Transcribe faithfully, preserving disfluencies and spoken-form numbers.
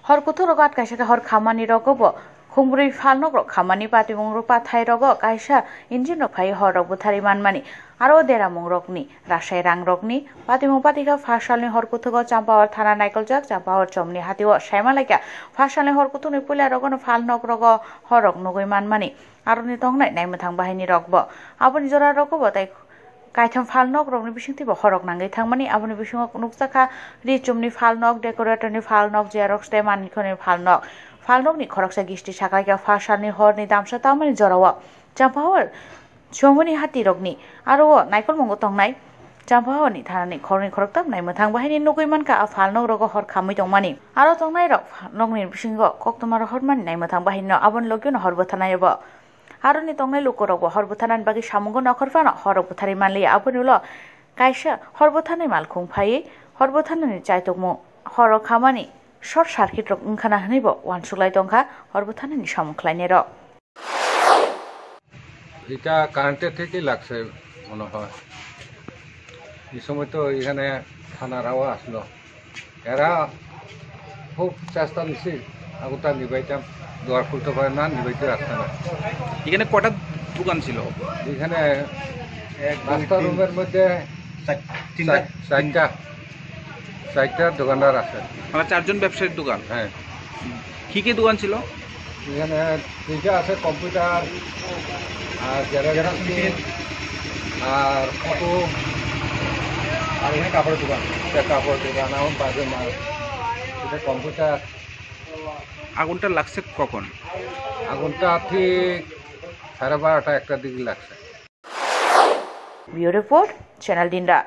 Hor kuthuk rogo at kaisa khe hor khamani rogo bo khungbrwi phalnok rok khamani patimung rok pathai rogo kaisa engine rok phai hor rok bwtharwi manmani aro deramung rokni rasai rang rokni patimung patikha phasalni hor kuthugo Champawar thana naikoljak Champawar chomni hatio saima laikha phasalni hor kuthukni puila rogono phalnok rogo hor rok nugwi manmani aroni tongnai naimwthang bahaini rokbo aboni jora rogobo tai Kaitham phalnok rokni bisingtwibo horok nangwi thangmani, aboni bisingo nukjakha ri chumni phalnok, decorator ni phalnok, xerox tei mankhorni phalnok. Phalnokni khoroksa gisti saklaikha pha salni horni damsa tamani jorao Champahor chomoni hati rokni aro o naikolmungo tongnai Champahorni thanani khoroknwi khoroktham naimwthang bahaini nugwi mankha a phalnok rogo hor khamwi tongmani. Aro tongnai rok phalnokni bisingo koktwma rohormani naimwthang bahaino aboni logio no hor bwtharnaio bo. Aroni tongnai lukurokbo hor bwtharnani bagwi samungo nokhor phano horrok bwtharwi manliya. Aboni ulo kaisa hor bwtharnai malkhung phaiwi hor bwtharnani chaitukmung horrok khamani short circuit rok wngkhana hwnwibo uansuklai tongkha hor bwtharnani samung khlainairok. এটা কারেন্টের থেকেই লাগছে মনে হয়। এই সময় তো এখানে থানারাও আসলো, এরা খুব চেষ্টা নিছে আগুনটা নিবাইতাম, দুয়ার খুলতে পারে না, নিবাইতে পারছে না। এখানে কটা দোকান ছিল? এখানে এক, দুই, পাঁচটা তিন, রুমের মধ্যে চার, তিনটা। চার, চারটা, চারটা দোকানদার আছে। মানে চারজন ব্যবসায়ীর দোকান? হ্যাঁ। কি কি দোকান ছিল? এখানে ফ্রিজে আছে, কম্পিউটার আর জেরক্স মেশিন আর ফটো, আর এখানে কাপড়ের দোকান। একটা কাপড়ের দোকান, এখন বাজে মাল, এটা কম্পিউটার। আগুনটা লাগছে কখন? আগুনটা ঠিক সাড়ে বারোটা, একটার দিকে লাগছে। Bureau Report, Channel Dinda.